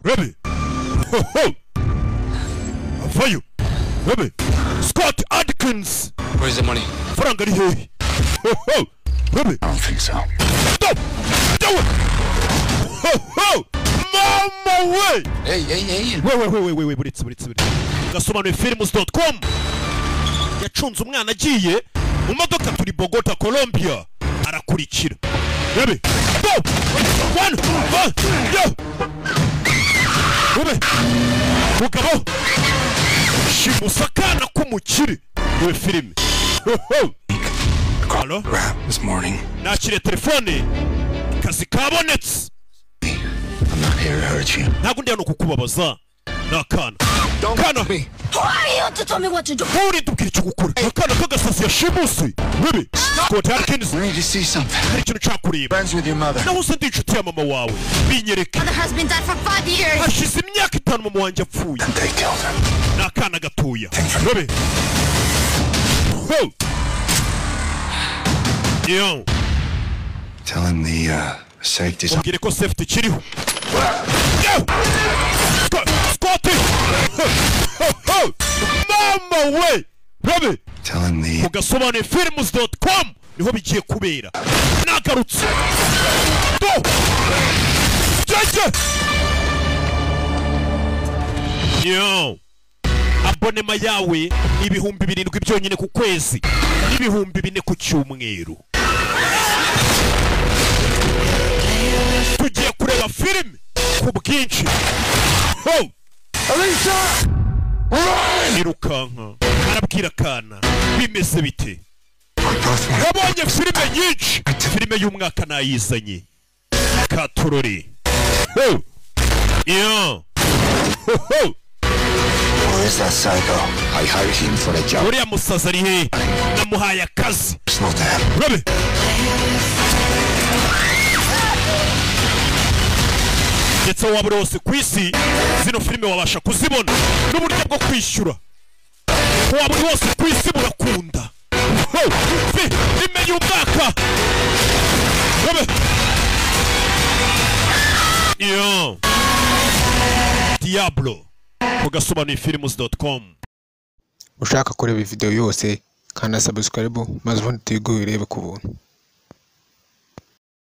Rebe. Ho ho. Avayo. Rebe. Scott Adkins. Where's the money? Faranga ari hehe? Ho ho. Rebe. I don't think so. Stop. Do it. Ho ho. Mama we. Hey, hey, hey. We we we we we buretse buretse buretse. Gasobanuye films.com. Yacunze umwana agiye mu modoka turi Bogota, Colombia. Arakurikira. Rebe. Go. One. One. Yo. Rebe. Mugabo. Shimusakana k'umukire. Iyo filime. Ho ho. Hello? This morning. Nakiriye telefone. Akazi kabonetse. I'm not here to hurt you. Ntabwo ndi hano kukubabaza. Ni akana. Kana. Who are you to tell me what to do? Uri ndubwira icyo gukora. Akana k'agasazi yashimuse. Rebe. Scott Adkins. I need to see something. Hari ikintu nshaka kureba. Friends with your mother. Naho se ndi inshuti ya mama wawe. Binyereke. Mother has been dead for 5 years. Hashize imyaka 5 mama wanjye apfuye. And they killed her. Ni akana gatoya. Rebe. Ho. Yo. Tell him the safety's on. Ubwire ko safety kiriho. Yo! Scotty! Mama we! Rebe! Tell him the Kugasobanuye films.com niho bigiye kubera. Nagarutse. Do! Jeje! Yo! Abonema yawe ni 7,000 byonyine ku kwezi, n'4,000 ku cyumweru. Tugiye kureba filime ku bwinshi. Ho! Alicia! Run! Irukanka arabwira akana bimeze bite. We both want Wabonye filime nyinshi, filime y'umwaka nayizanye. Katorori. Ho! Yo! Ho ho! Where is that psycho? I hired him for the job. Uriya musazi ari hehe? Namuhaye akazi. It's not that. Rebe! Ndetse waba uri hose ku isi, zino filime wabasha kuzibona n'uburyo bwo kwishyura. Waba uri hose ku isi burakunda. Ho! Filime y'umwaka. Rebe! Yo! Diablo. Kugasobanuye films.com. Ushaka kureba video yose kanda subscribe maze ubundi tuyiguhe urebe ku buntu.